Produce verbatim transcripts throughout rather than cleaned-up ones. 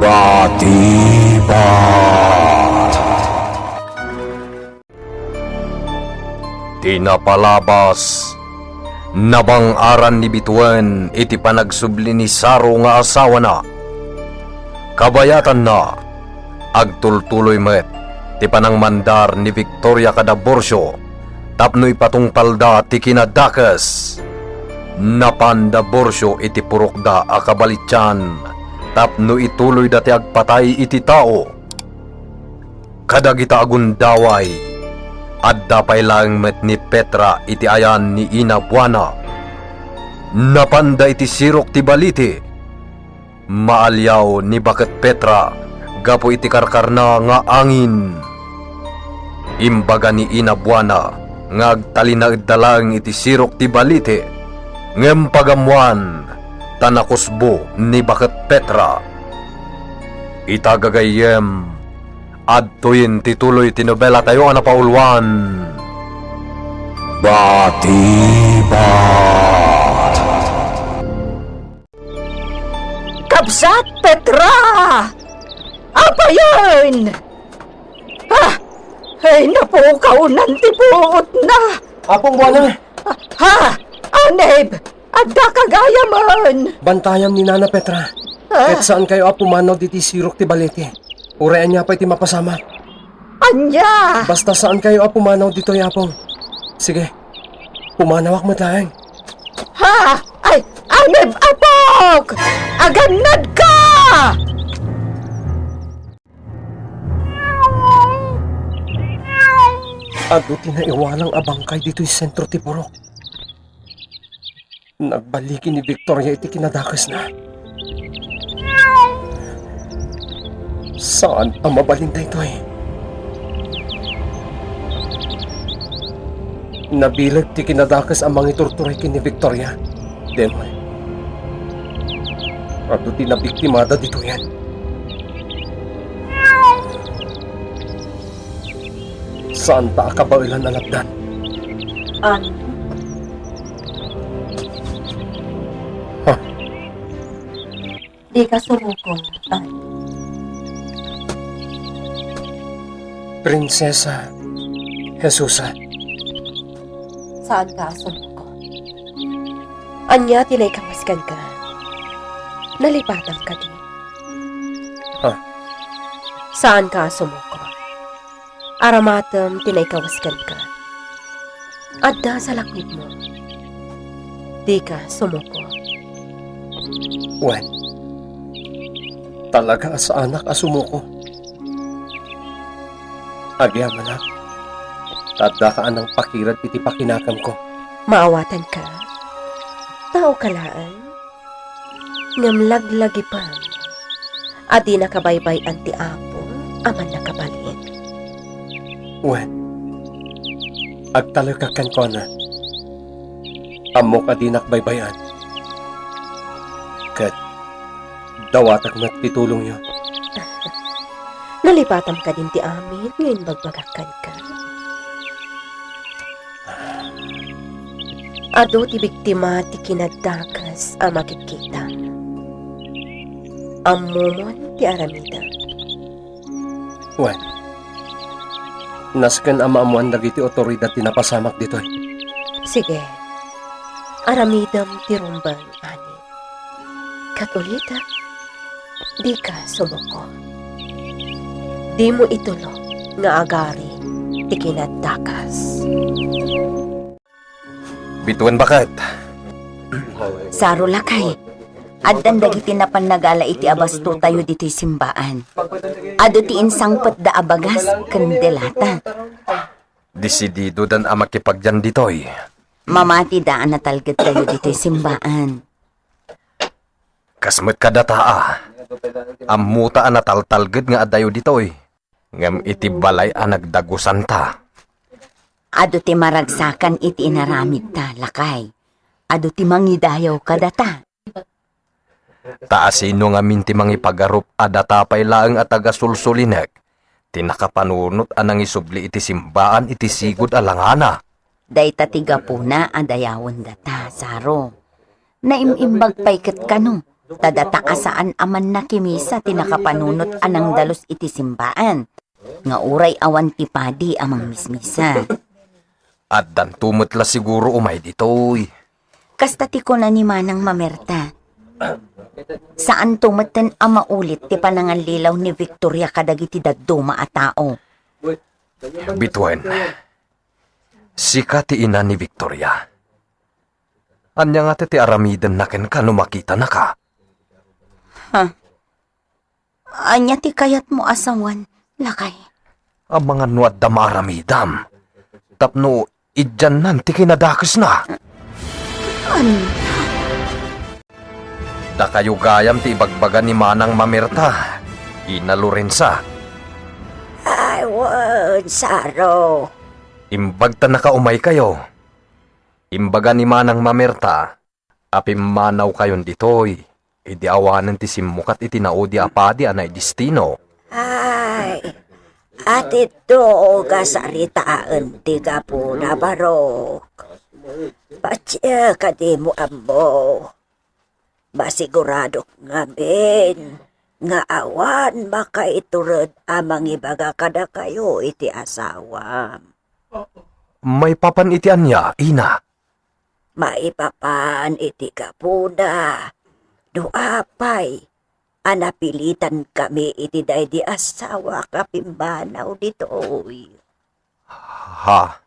Batibat. Ti napalabas, nabang-aran ni Bituen iti panagsubli ni Saro nga asawana. Kabayatanna, agtultuloy met ti panangmandar ni Victoria kada Borcio tapno ipatungpalda ti kinadakes. Napan da Borcio iti purokda a kabalitian tapno ituloyda ti agpatay iti tao. Kadagita a gundaway, adda pay laeng met ni Petra iti ayan ni Ina Buana. Napanda iti sirok ti balite. Maaliaw ni Baket Petra gapu iti karkarna nga angin. Imbaga ni Ina Buana nga agtalinaedda laeng iti sirok ti balite, ngem pagammoan ta nakusbo ni Baket Petra. Ita gagayyem, adtoyen ti tuloy ti nobelatayo a napauluan. Batibat. Kabsat, Petra! Apayen! Ah! Ay, napukaw nan ti buotna! Apong Buana! Ha? Anib! Adda ka gayamen! Bantayam ni Nana Petra. Ah. Ket saan kayo a pumanaw ditoy sirok ti balete. Uray ania pay ti mapasamak. Ania? Basta saan kayo a pumanaw ditoy, Apong. Sige, pumanawak met laeng. Ha? Ay, anib, apok! Agannadka! Adu ti naiwalang a bangkay ditoy sentro ti purok. Nagbaligi ni Victoria iti kinadakesna. Saan a mabalin daytoy. Nabileg ti kinadakes a mangiturturay ken ni Victoria. Demoy. Adu ti nabiktimada ditoyen. Saanta a kabaelan a lapdan. Ano? Ha? Dika sumuko, Annie. Prinsesa Jesusa. Saanka a sumuko? Ania ti naikawes kenka? Nalipatam kadi? Ha? Saanka a sumuko? Aramatem ti naikawes kenka. Adda sa laknitmo. Dika sumuko. Wen, talaga a saanak a sumuko. Agyamanak, ta addaka a nangpakired iti pakinakemko. Maawatanka. Taoka laeng. Ngem laglagipem a dinaka baybay-an ti Apo a mannakabalin. Wen, agtalekak kenkuana. Ammok a dinak baybay-an. Ket dawatek met ti tulongyo. Nalipatam kadin ti amin nga imbagbagak kenka? Adu ti biktima ti kinadakes a makitkitam. Ammomon ti aramidem. Wen, nasken a maammoan dagiti otoridad ti napasamak ditoy. Sige, aramidem ti rumbeng, Annie. Ket ulitek, dika sumuko. Dimo itulok nga agari ti kinadakes. Bituen, baket. Saro, lakay. Addan dagiti napan nagala iti abastotayo ditoy simbaan. Adu ti insangpetda a bagas ken delata. Desididodan a makipagyan ditoy. Mamatida a natalgedtayo ditoy simbaan. Kas met kadata a. Ammota a nataltalged nga adayo ditoy. Ngem iti balay a nagdagusanta. Adu ti maragsakan iti inaramidta, lakay. Adu ti mangidayaw kadata. Ta asino ngamin ti mangipagarup a data pay laeng a tagasulsulinek ti nakapanunot a nangisubli iti simbaan iti sigud a langana? Dayta ti gapuna a dayawendata, Saro. Naim-imbag pay ket kano, Ta data a saan a mannakimisa ti nakapanunot a nangdalus iti simbaan, nga uray awan ti padi a mangmismisa. Addanto met la siguro umay ditoy. Kasta ti kuna ni Manang Mamerta. Saanto metten a maulit ti panangallilaw ni Victoria kadagiti dadduma a tao. Bituen, sika ti ina ni Victoria. Ania ngata ti aramidenna kenka no makitanaka? Ha? Ania ti kayatmo a sawen, lakay? Amangan no adda maaramidam tapno idiannan ti kinadakesna. Ania? Dakayo gayam ti ibagbaga ni Manang Mamerta, Ina Lorenza. Ay, wen, Saro. Imbag ta nakaumaykayo. Imbaga ni Manang Mamerta a pimmanawkayon ditoy idi awanen ti simmukat iti naudi a padi a naidistino. Ay, adda adu nga saritaen ti gapuna, Barok. Patse kadimo ammo. Masiguradok ngamin nga awan makaitured a mangibaga kadakayo iti asawam. Maipapan iti ania, ina? Maipapan iti gapuna, no apay a napilitankami iti daydi asawak a pimmanaw ditoy. Ha?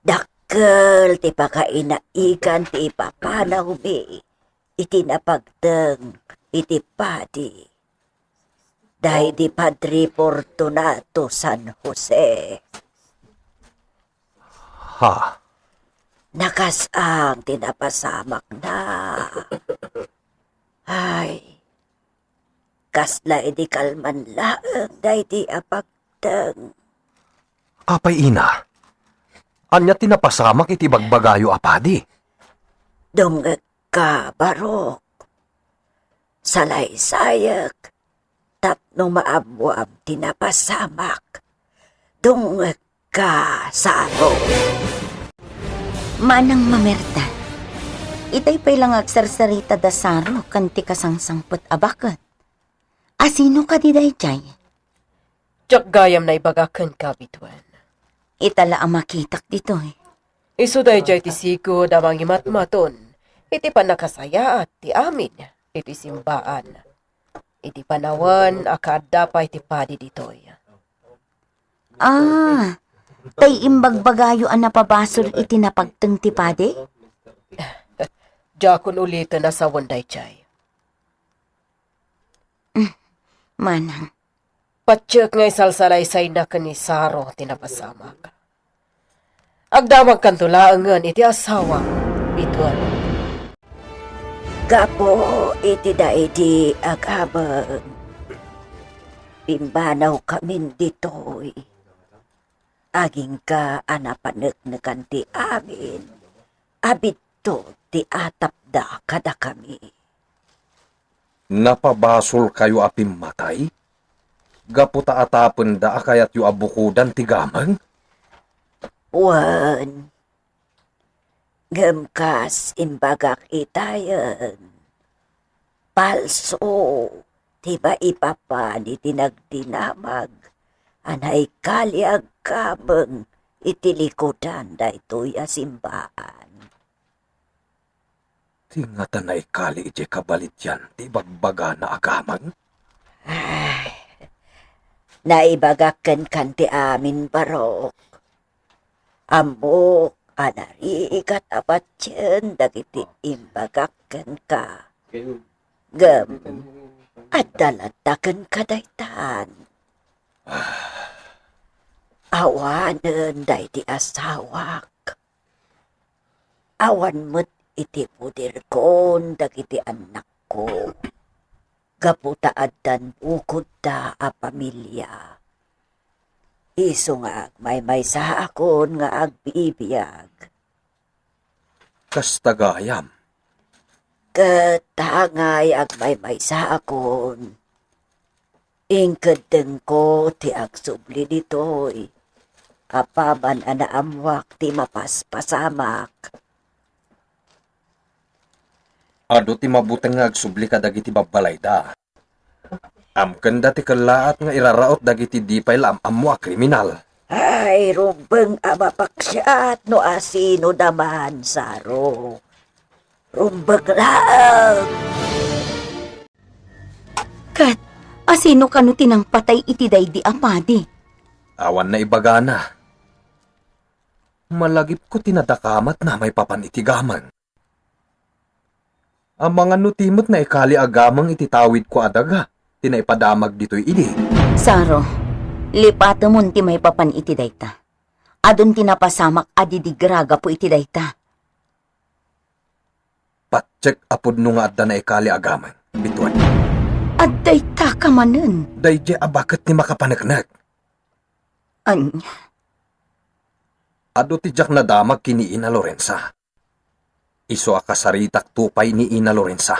Dakkel ti pakainaigan ti ipapanawmi iti napagteng iti padi. Daydi Padre Fortunato San Jose. Ha? Nakasang ti napasamakna. Ay, kasla idi kalman laeng daydi a pagteng. Apay, ina? Ania ti napasamak iti bagbagayo a padi? Dungngekka, Barok. Salaysayek tapno maammoam ti napasamak. Dungngekka, Saro. Manang Mamerta, itay pay la nga agsarsarita da Saro ken ti kasangsangpet a baket. Asino kadi daydiay? Diak gayam naibagak kenka, Bituen. Ita la a makitak ditoy. Isu daydiay ti sigud a mangimatmaton iti pannakasayaat ti amin iti simbaan. Iti panawen a kaadda pay ti padi ditoy. Ah, tay imbagbagayo a napabasol iti napagteng ti padi? Diakon uliten a sawen daydiay. Mm, manang. Patiek nga isalsalaysayna ken ni Saro ti napasamak. Agdamagkanto laengen iti asawam, Bituen. Gapu iti daydi a gameng, pimmanawkamin ditoy. Agingga a napaneknekan ti amin a bidto ti atapda kadakami. Napabasolkayo a pimmatay gapu ta atapenda a kayatyo a bukodan ti gameng? Wen, ngem kas imbagak itayen, palso ti maipapan iti nagdinamag a naikali a gameng iti likudan daytoy a simbaan. Ti ngata naikali idiay kabalitian ti ibagbagana a gameng? Ay, naibagak kenkan ti amin, Barok. Ammok a narigat a patien dagiti imbagak kenka. Ngem, adda latta kenka daytan. Awanen daydi asawak. Awan met iti poderkon dagiti annakko. Gapu ta addan bukodda a pamilia. Isu nga agmaymaysaakon nga agbibiag. Kasta gayam. Ket tangay agmaymaysaakon, inkeddengko ti agsubli ditoy apaman a naammoak ti mapaspasamak. Adu ti mabuteng nga agsubli kadagiti babbalayda. Amkenda ti kellaat nga iraraot dagiti di pay la am-ammo a kriminal. Ay, rumbeng a mapaksiat no asino da man, Saro. Rumbeng laeng. Ket asino kano ti nangpatay iti daydi a padi? Awan naibagana. Malagipko ti nadakamatna maipapan iti gameng. Amangan no ti met naikali a gameng iti tawidko a daga ti naipadamag ditoy idi. Saro, lipatemon ti maipapan iti dayta. Adun ti napasamak a didigra gapu iti dayta. Patiek a pudno nga adda naikali a gameng, bituan. Adda ita ka manen. Daydiay a baket ti makapaneknek. Ania? Adu ti diak nadamag ken ni Ina Lorenza. Isu a kasaritakto pay ni Ina Lorenza.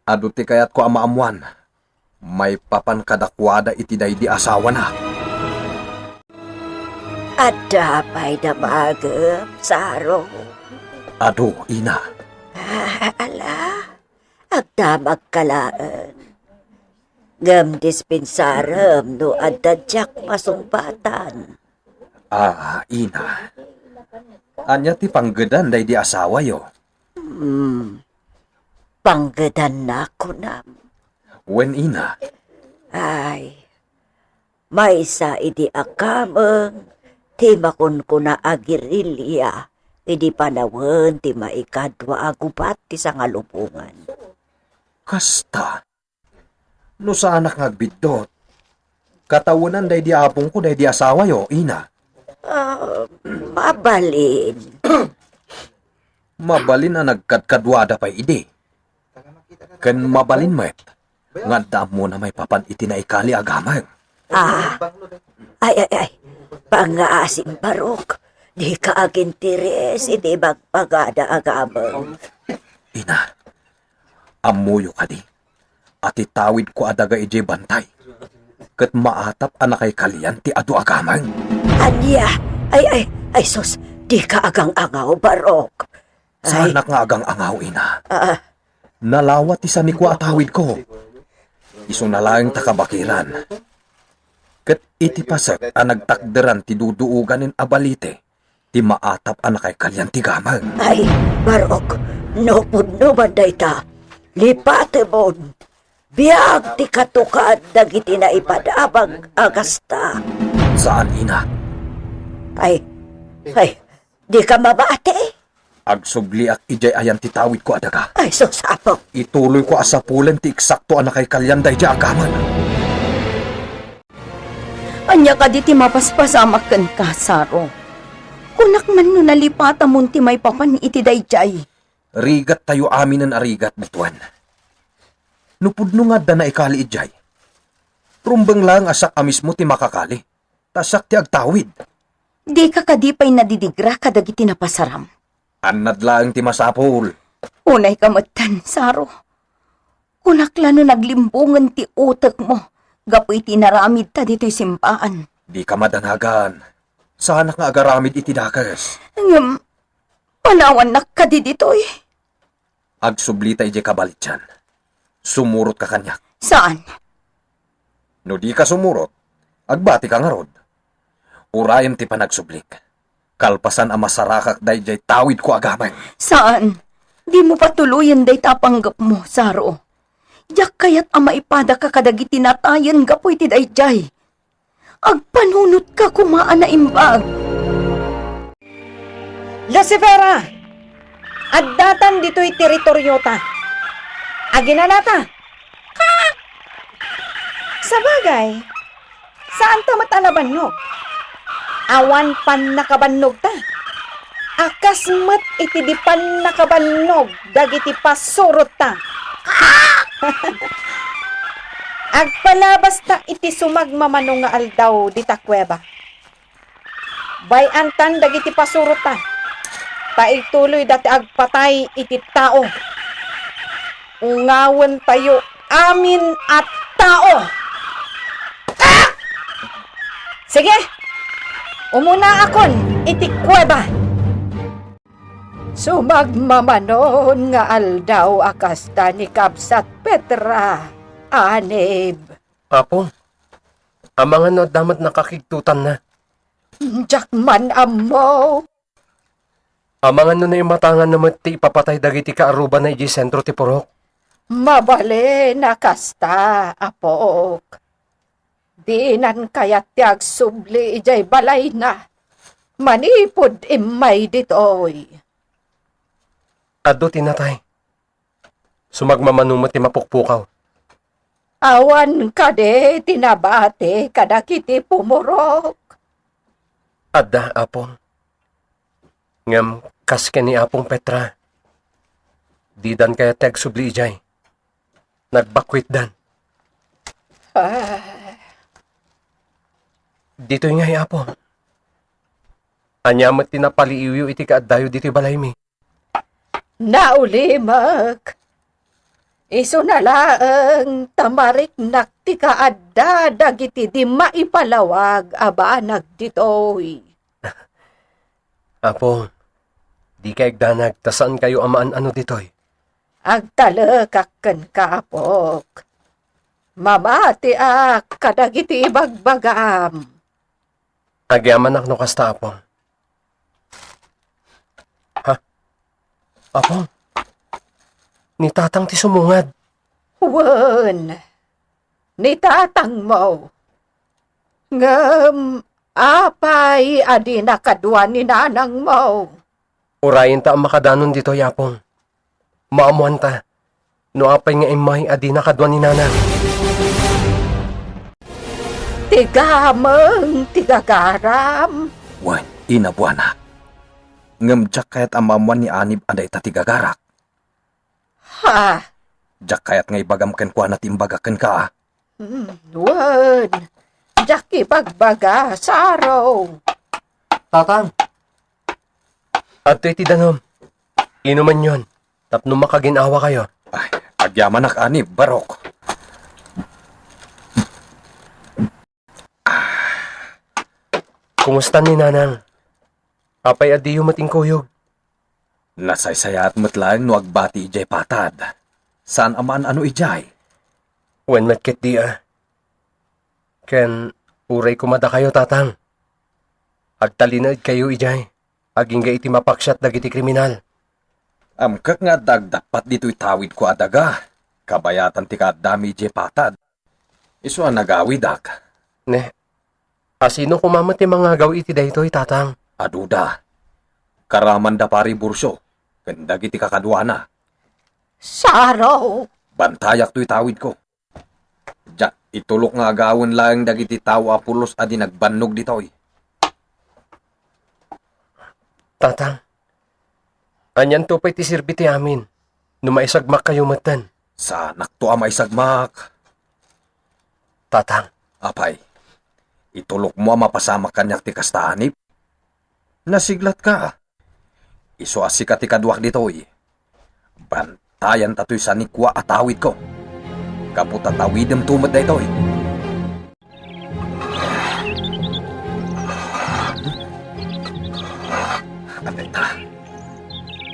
Adu ti kayatko a maammoan, maipapan kadakuada iti daydi asawana. Adda pay damagem, Saro? Adu, Ina. Ah, ala, agdamagka laeng. Ngem dispensarem no adda diak masungbatan. Ah, Ina. Ania ti panggedan daydi asawayo? Hmm. Panggedanna, kunam? Wen, Ina. Ay, maysa idi a gameng ti makunkuna a gerilya idi panawen ti maikadua a gubat ti sangalubongan. Kasta? No saanak nga agbiddut, katawenan daydi apongko daydi asawayo, Ina. Ah, mabalin. Mabalin a nagkadkaduada pay idi. Ken mabalin met nga adda ammona maipapan iti naikali a gameng. Ah, ay, ay, ay. Pangngaasim, Barok. Dika aginteres iti ibagibagada a gameng. Ina, ammoyo kadi a ti tawidko a daga idiay bantay ket maatap a nakaikalian ti adu a gameng. Ania? Ay, ay, ay, sus, dika agang-angaw, Barok. Ay. Saanak nga agang-angaw, Ina. Ah. Nalawa ti sanikua a tawidko. Isuna laeng ta kabakiran. Ket iti paset a nagtakderan ti duduoganen a balite, ti maatap a nakaikalian ti gameng. Ay, Barok, no pudno man dayta, lipatemon. Biag ti katukad dagiti naipadamag a kasta. Saan, Ina. Ay, ay, dika mabati? Agsubliak idiay ayan ti tawidko a daga. Ay, sus, Apo. Ituloyko a sapulen ti eksakto a nakaikalian daydiay a gameng. Ania kadi ti mapaspasamak kenka, Saro? Kunak man no nalipatamon ti maipapan iti daydiay. Rigattayo aminen a rigat, bituan. No pudno nga adda naikali idiay, rumbeng laeng a siak a mismo ti makakali, ta siak ti agtawid. Dika kadi pay nadidigra kadagiti napasaram? Annad laeng ti masapul. Unayka metten, Saro. Kunak la no naglimbongen ti utekmo gapu iti inaramidta ditoy simbaan. Dika madanagan. Saanak nga agaramid iti dakes. Ngem, panawannak kadi ditoy? Agsublita idiay kabalitian. Sumurotka kaniak. Saan? No dika sumurot, agbatika ngarud. Urayem ti panagsublik. Kalpasan a masarakak daydiay tawidko a gameng. Saan? Dimo patuloyen dayta a panggepmo, Saro. Diak kayat a maipadaka kadagiti natayen gapu iti daydiay. Agpanunotka koma a naimbag. Lucifera! Addatan ditoy teritoriota. Aginanata? Sabagay, saanta met a nabannog. Awan pannakabannogta. A kas met iti di pannakabannog dagiti pasurotta. Agpalabasta iti sumagmamano nga aldaw dita kueba. Bay-antan dagiti pasurotta, ta ituloyda ti agpatay iti tao. Ungawentayo amin a tao. Ah! Sige, umunaakon iti kueba. Sumagmamanon nga aldaw a kasta ni Kabsat Petra, Anib. Apo, amangan no adda met nakakigtutanna. Diak man ammo. Amangan no naimatanganna met ti ipapatay dagiti kaarrubana idiay sentro ti purok. Mabalin a kasta, apok. Dinan kayat ti agsubli idiay balayna manipud immay ditoy. Adu ti natay. Sumagmamano met ti mapukpukaw. Awan kadi ti nabati kadagiti pumurok? Adda, Apong. Ngem kas ken ni Apong Petra, didan kayat ti agsubli idiay. Nagbakwitdan. Ah. Ditoy ngay, Apo. Ania met ti napaliiwyo iti kaaddayo ditoy balaymi? Naulimek. Isuna laeng ta mariknak ti kaadda dagiti di maipalawag a banag ditoy. Apo, dika igdanag ta saankayo a maan-ano ditoy. Agtalekak kenka, apok. Mamatiak kadagiti ibagbagam. Agyamanak no kasta, Apo. Ha? Apo? Ni Tatang ti sumungad. Wen, ni Tatangmo. Ngem apay a dina kadua ni Nanangmo? Urayenta a makadanon ditoy, Apong. Maammoanta no apay nga immay a dina kadua ni Nanang. Ti gameng ti gagaram. Wen, inabuana. Ngem diak kayat a maammoan ni Anib a dayta ti gagarak. Ha? Diak kayat nga ibagam kenkuana ti imbagak kenka, a. Hmm, wen, diak ibagbaga, Saro. Tatang. Adtoy ti danum. Inumenyon, tapno makagin-awakayo. Ay, agyamanak, Anib, Barok. Kumusta ni Nanang? Apay a diyo met inkuyog? Nasaysayaat met laeng no agbati idiay patad. Saan a maan-ano idiay. Wen met ketdi, a. Ken uray koma dakayo, Tatang. Agtalinaedkayo idiay, agingga iti mapaksiat dagiti kriminal. Amkek nga adda agdappat ditoy tawidko a daga, kabayatan ti kaaddami idiay patad. Isu a nagawidak. Ne, asino koma met ti mangagaw iti daytoy, Tatang? Aduda. Karamanda Pari Burcio ken dagiti kakaduana. Saro! Bantayak toy tawidko. Diak itulok nga agawen laeng dagiti tao a pulos a di nagbannog ditoy. Tatang, anianto pay ti serbi ti amin no maisagmakkayo metten? Saanakto a maisagmak. Tatang. Apay, itulokmo a mapasamak kaniak ti kasta, Anib? Nasiglatka. Isu a sika ti kaduak ditoy. Bantayanta toy sanikua a tawidko. Gapu ta tawidemto met daytoy. Apay ta,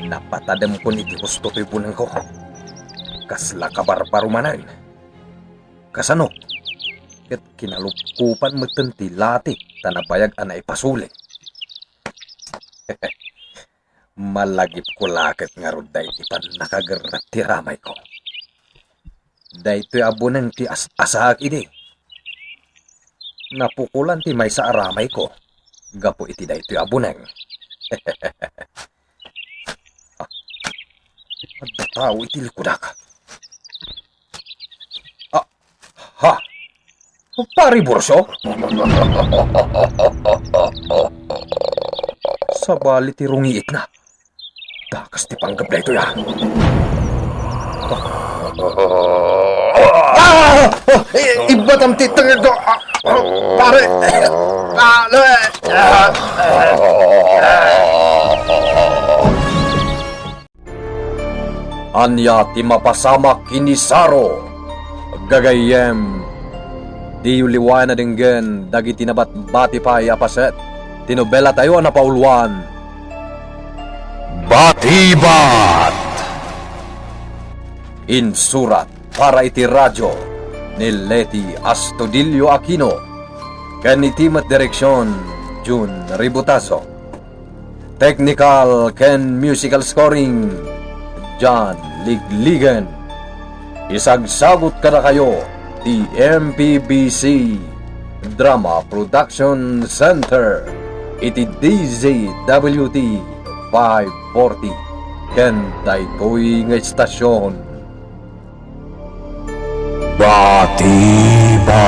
napatademkon iti husto toy bunengko. Kasla kabarbaro manen. Kasano? Ket kinalupkopan metten ti latik ta nabayag a naipasuli. Malagipko la ket ngarud daydi pannakagerrep ti ramayko. Daytoy a buneng ti as-asaak idi. Napukolan ti maysa a ramayko gapu iti daytoy a buneng. Ah, adda tao iti likudak. Ah, ha? Pari Burcio? Sabali ti rungiitna. Dakas ti panggep daytoy, a. Ah! Ah! I-, ibbatam ti tengedko. Ah! Ah! Pare! Ah! Ah! Ania ti mapasamak ken ni Saro? Gagayyem, diyo liwayan a denggen dagiti nabatbati pay a paset ti nobelatayo a napauluan, Batibat! Insurat para iti radyo ni Leti Astudillo Aquino ken iti met direksion, Jun Ributazo. Technical ken musical scoring, John Ligligen. Isagsagut kadakayo ti M P B C Drama Production Center iti D Z W T five forty ken daytoy nga estasion. Batiba.